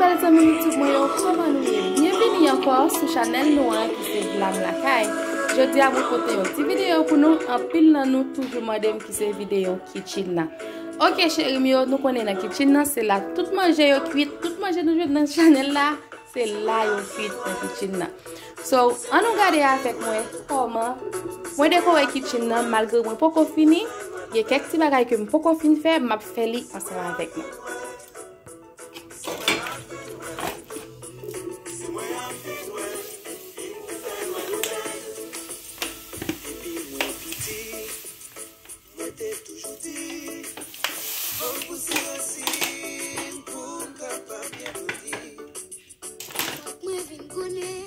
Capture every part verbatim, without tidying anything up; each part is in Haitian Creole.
Bèl zanmi YouTube mwen yo, kòman nou ye? Byenvini ankò sou chanèl nou an ki se Glam Lakay. Jodi a mwen pote yon ti videyo pou nou. Anpil nan nou toujou mande m ki se videyo kitchen nan. Oke cheri m yo, nou konnen nan kitchen nan se la tout manje yo kwit, tout manje nou jwenn nan chanèl la, se la yo kwit nan kitchen nan. So, ann nou gade avèk mwen kòman mwen dekore kitchen nan, malgre mwen poko fini, gen kèk ti bagay ke m poko fin fè, m ap fè li ansanm avèk nou.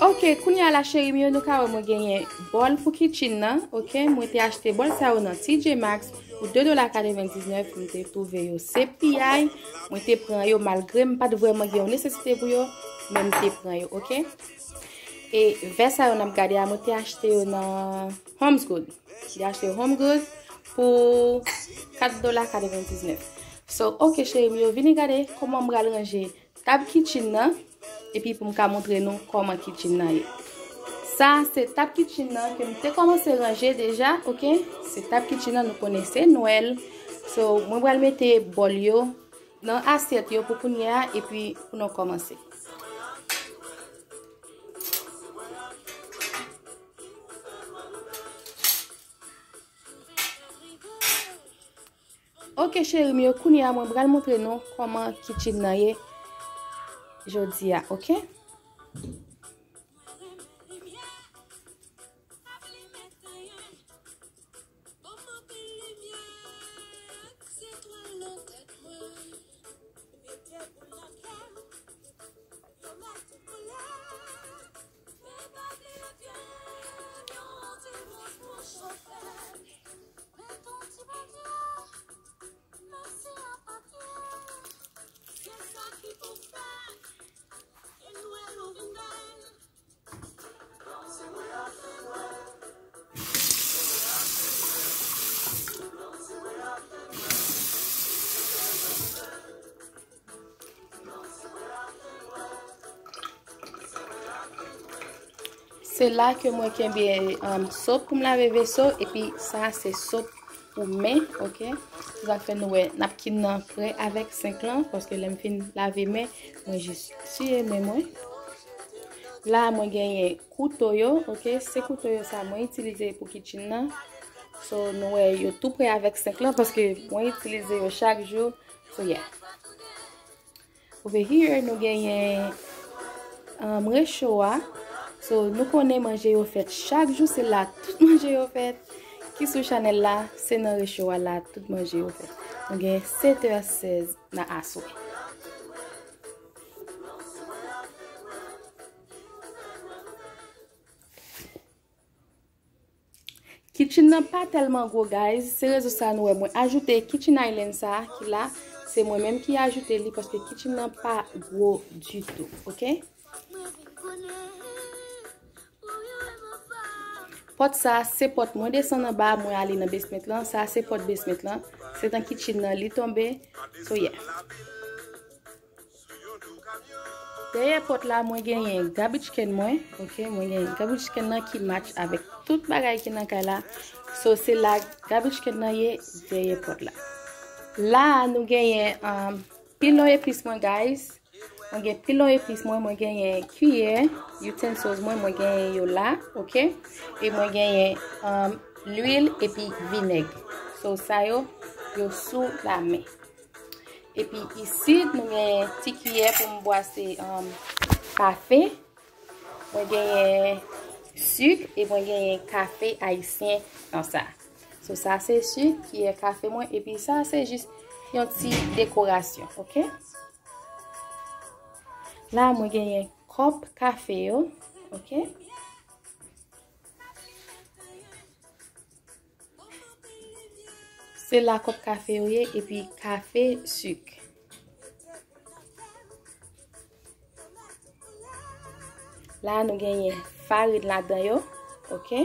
Ok, kounye a la cheri m yo, nou ka wè mwen genyen bòl pou kitchen nan. Ok, mwen te achte bòl sa yo nan T J Maxx pou de dola katrevendiznèf, mwen te twouve yo se piyay. Mwen te pran yo malgre m pa t vrèman gen yon nesesite pou yo, men m te pran yo, ok. E vè sa yo n ap gade a, mwen te achte yo nan Homes Good. Mwen te achte yo Home Goods pou kat dola katrevendiznèf. So, ok cheri m yo, vini gade kòman m pral ranje tab kitchen nan, epi pou m ka montre nou kòman kitchen nan ye. Sa se tab kitchen nan ke m te kòmanse ranje deja, ok? Se tab kitchen nan, nou konnen se Nwèl. So, mwen pral mete bòl yo nan asyèt yo pou kounye a, epi pou nou kòmanse. Ok cheri m yo, kounye a mwen pral montre nou kòman kitchen nan ye jodi a, ok? Se la ke mwen kenbe, um, sop pou m lave veso, epi sa se sop pou men, ok? Sa fè nou wè napkin nan prè avèk senk lan, paske lè m fin lave men, mwen jis siye men mwen. La, mwen genyen kouto yo, ok? Se kouto yo sa mwen itilize pou kitchen nan. So, nou wè yo tou prè avèk senk lan, paske mwen itilize yo chak jou. So, yeah. Over here, nou genyen, um, recho a. So, nou konnen manje yo fèt chak jou, se la tout manje yo fèt. Ki sou chanèl la, se nan recho a la tout manje yo fèt. Nou gen sèt è sèz nan aswè. Kitchen nan pa tèlman gwo, guys. Se rezon sa nou wè mwen ajoute kitchen island sa ki la. Se mwen menm ki ajoute li paske kitchen nan pa gwo ditou, ok? Pòt sa, se pòt mwen desann anba, mwen ale nan basement lan. Sa, se pòt basement lan. Se nan kitchen nan li tonbe. So, yeah. Dèyè pòt la, mwen genyen garbage can mwen. Ok, mwen genyen garbage can nan ki match avèk tout bagay ki nan kay la. So, se la garbage can nan ye dèyè pòt la. La, nou genyen, um, pilon epis mwen, guys. Mwen gen pilon epis mwen, mwen genyen kiyè, utensils mwen, mwen genyen yo la, ok? E mwen genyen, um, lwil epi vinèg. So, sa yo, yo sou la men. Epi isit, nou genyen ti kiyè pou m bwase, um, kafe. Mwen genyen sik e mwen genyen kafe ayisyen nan sa. So, sa se sik, kiyè kafe mwen, epi sa se jis yon ti dekorasyon, ok? La, mwen genyen kòp kafe yo, ok? Se la kòp kafe yo ye, epi kafe, sik. La, nou genyen farin ladan yo, ok?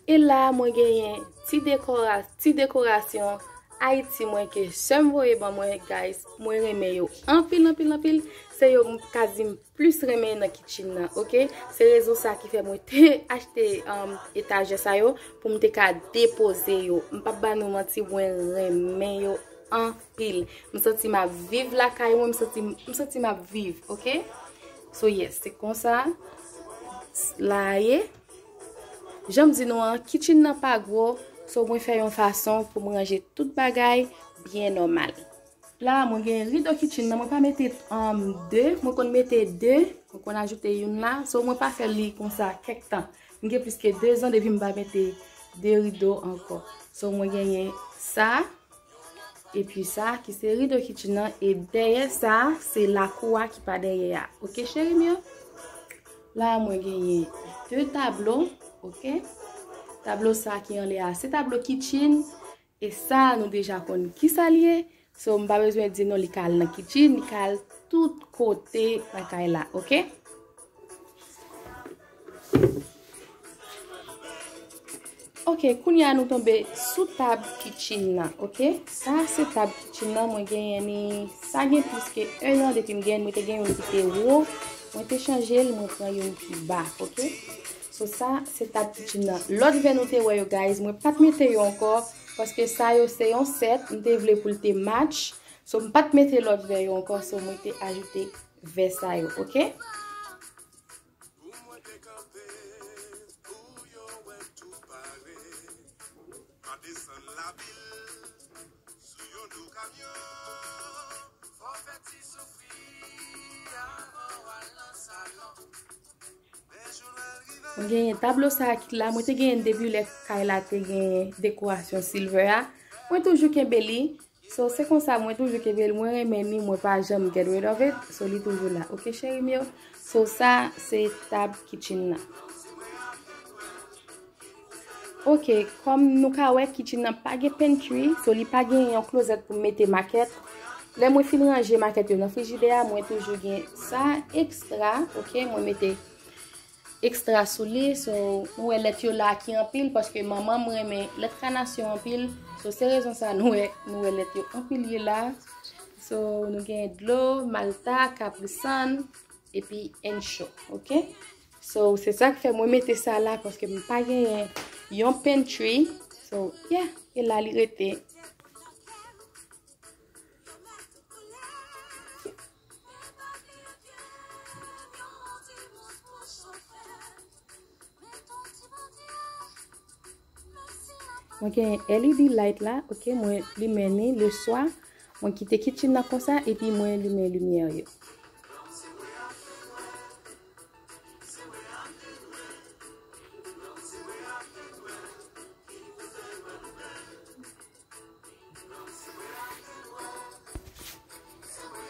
E la, mwen genyen ti dekora-, ti dekorasyon Ayiti mwen ke sè m voye ban mwen, guys. Mwen renmen yo anpil, anpil, anpil. Se yo m kazi m plis renmen nan kitchen nan, oke? Se rezon sa ki fè mwen te achte, um, etajè sa yo pou m te ka depoze yo. M p ap ba nou manti, mwen renmen yo anpil. M santi m ap viv lakay mwen, m santi, m santi m ap viv, oke? So yes, se konsa la ye. Jan m di nou an, kitchen nan pa gwo, so mwen fè yon fason pou m ranje tout bagay byen nòmal. La, mwen gen rido kitchen nan, mwen pa mete, um, de, mwen konn mete de, mwen konn ajoute youn la, so mwen pa fè li konsa kèk tan. M gen plis ke de zan depi m pa mete de rido ankò. So mwen genyen sa, epi sa ki se rido kitchen nan, e dèyè sa, se lakou a ki pa dèyè a. Oke, cheri m yo? La, mwen genyen de tablo, oke? Tablo sa ki anlè a, se tablo kitchen, e sa, nou deja konn ki sa l ye. So, m pa bezwen di nou li ka al nan kitchen, li ka al tout kote nan kay la, oke? Oke, kounye a nou tonbe sou tab kitchen nan, oke? Sa se tab kitchen nan, mwen genyen ni, sa gen plis ke en an depi m genyen, mwen te gen youn ki te wo, mwen te chanje l, mwen pran youn ki ba, oke? So sa se tab kitchen nan. Lòt vè nou te wè yo, guys, mwen pa t mete yo ankò, paske sa yo se yon sèt, m te vle pou l te match. So m pa t mete lòt vè yo ankò, so mwen te ajoute vè sa yo, oke? Pou mwen te kanpe, pou yo wè tou pare. Pa desann lavil, sou yon do kamyon. Fò fè ti soufri avan w al nan salon. Mwen genyen tablo sa a ki la, mwen te genyen depi lè kay la te genyen dekorasyon silver a. Mwen toujou kenbe li. So, se konsa mwen toujou kenbe l, mwen renmen li, mwen pa janm get rid of it. So, li toujou la. Oke, cheri m yo? So, sa, se tab kitchen nan. Oke, kòm nou ka wè, kitchen nan pa gen pantry, so li pa gen yon klozèt pou m mete makèt. Lè mwen fin ranje makèt yo nan frijidè a, mwen toujou gen sa ekstra, oke, mwen mete ekstra sou li. So, nou wè lèt yo la ki anpil, paske manman m renmen lèt kanasyon anpil. So, se rezon sa nou wè, nou wè lèt yo anpil ye la. So, nou gen dlo, malta, kaprisann, epi ensure, oke? So, se sa k fè mwen mete sa la, paske m pa genyen yon pantry. So, yeah, e la li rete. Mwen gen L E D light la, oke, mwen limen li le swa. Mwen kite kitchen nan konsa, epi mwen limen limyè yo.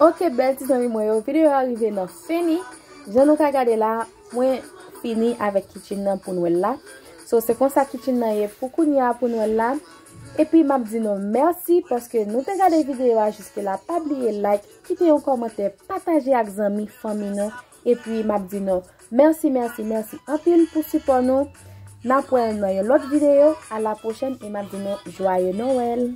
Oke, bèl ti zanmi mwen yo, videyo a rive nan fen li. Jan nou ka gade la, mwen fini avèk kitchen nan pou Nwèl la. So, se konsa kitchen nan ye pou kounye a pou Nwèl la. Epi, m ap di nou mèsi paske nou te gade videyo a jiske la. Pa bliye like, kite yon kòmantè, pataje ak zanmi, fanmi nou. Epi, m ap di nou mèsi, mèsi, mèsi anpil pou sipò nou. N ap wè nan yon lòt videyo. A la pwochèn e m ap di nou Joyeux Noël!